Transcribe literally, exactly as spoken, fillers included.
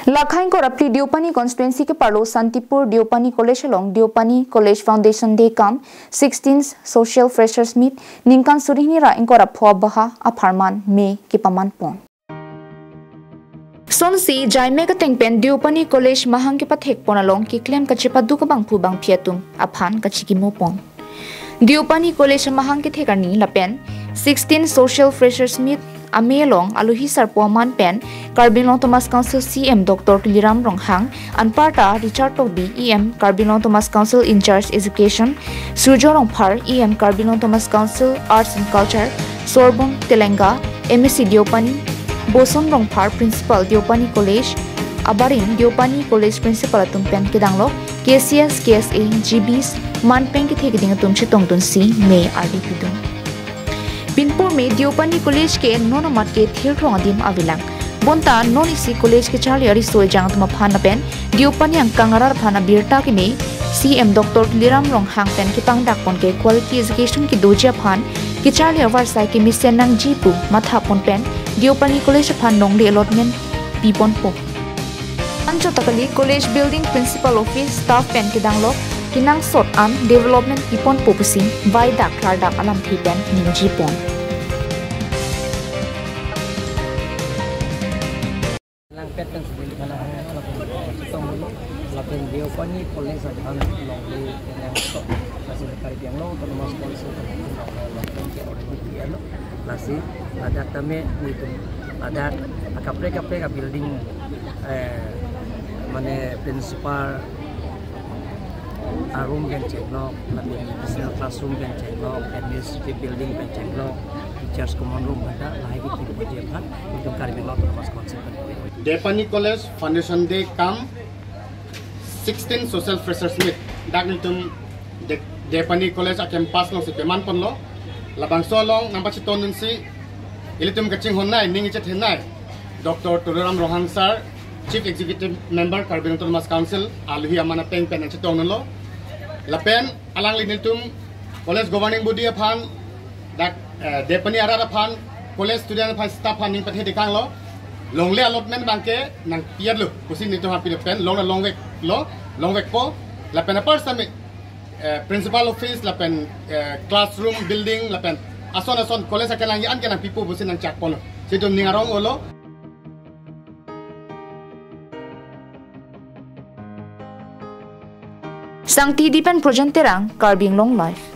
Lakha ingkoi ra phli Deopani constituency keparlo Santipur Deopani College along Deopani College Foundation Day cum sixteenth Social Freshers Meet ningkan suri hini ra ingkoi ra pho abaha apharman me kepaman pon. Sonsi jaime kateng pen Deopani College mahang kepathek pon along keklem kachepadu kabangphu bangphi atum aphan kachikimo pon. Deopani College mahang kethek arni lapen sixteen Social Freshers Meet ame along alohi sarpo aman pen Karbi Anglong Autonomous Council C E M Doctor Tuliram Ronghang, anparta Richard Tokbi, E M Karbi Anglong Autonomous Council in charge Education, Surjo Rongphar, E M Karbi Anglong Autonomous Council Arts and Culture, Sorbon Telenga, M A C Deopani, Boson Rongphar, Principal Deopani College, abarim Deopani College Principal atum pen kedanglok K C S, K S A, G Bs, man pen kethe keding atum chetongdunsi me ardi pidun. Pinpur me Deopani College ke non amat ke thirthong adim avelang. Bonta non isi college kecharli ariso ejang atum aphan lapen Deopani angkang arat aphan abirta keme C E M Doctor Tuliram Ronghang pen kepangdak pon ke quality education kedoji aphan kecharli avarsai kemesen nangji pu matha pon pen Deopani College aphan longle allotment pi ponpo. Anchot ta kali College Building, Principal Office, staff pen kedanglok kenangsot an development pi ponpo pusi vaidak klardak alamthe pen ningje pon. Langpet kan sebenarnya kalau kita mau lapen Deopani College aphan longle kenangsot, lasi Karbi Anglong Autonomous Council kan longle, longle ke already dialo, lasi ladak tame nelitum ladak akaprek kaprek a building, eh, mane principal a room pen chenglok, lapen additional classroom pen chenglok, administrative building pen chenglok, teachers common room pen ta lahai kekim puji aphan nelitum Karbi Anglong Autonomous Council pen. Deopani College Foundation Day cum sixteen Social Freshers Meet dak nelitum De-, Deopani College a campus alongsi peman ponlo. Labangso along nangpachetongdunsi ilitum kachinghonnei, ning ichethenei Doctor Tuliram Ronghang Sir, Chief Executive Member Karbi Anglong Autonomous Council, alohi aman ateng pen nangchetongdunlo. Lapen alangli nelitum College Governing Body aphan, dak, eh, Deopani arat aphan, college student aphan, staff aphan ning pathe dikanglo. Longle allotment abangke nangpiatlo pusi nelitum aphan pilo pen longle longveklo, longvekpo. Lapen apar sami, eh, principal office lapen, eh, classroom building lapen ason ason college akelang an ke nangpipo pusi nangchak ponlo. Situm ning arong olo. Sangti Dipen Projen Terang, Karbi Anglong Live.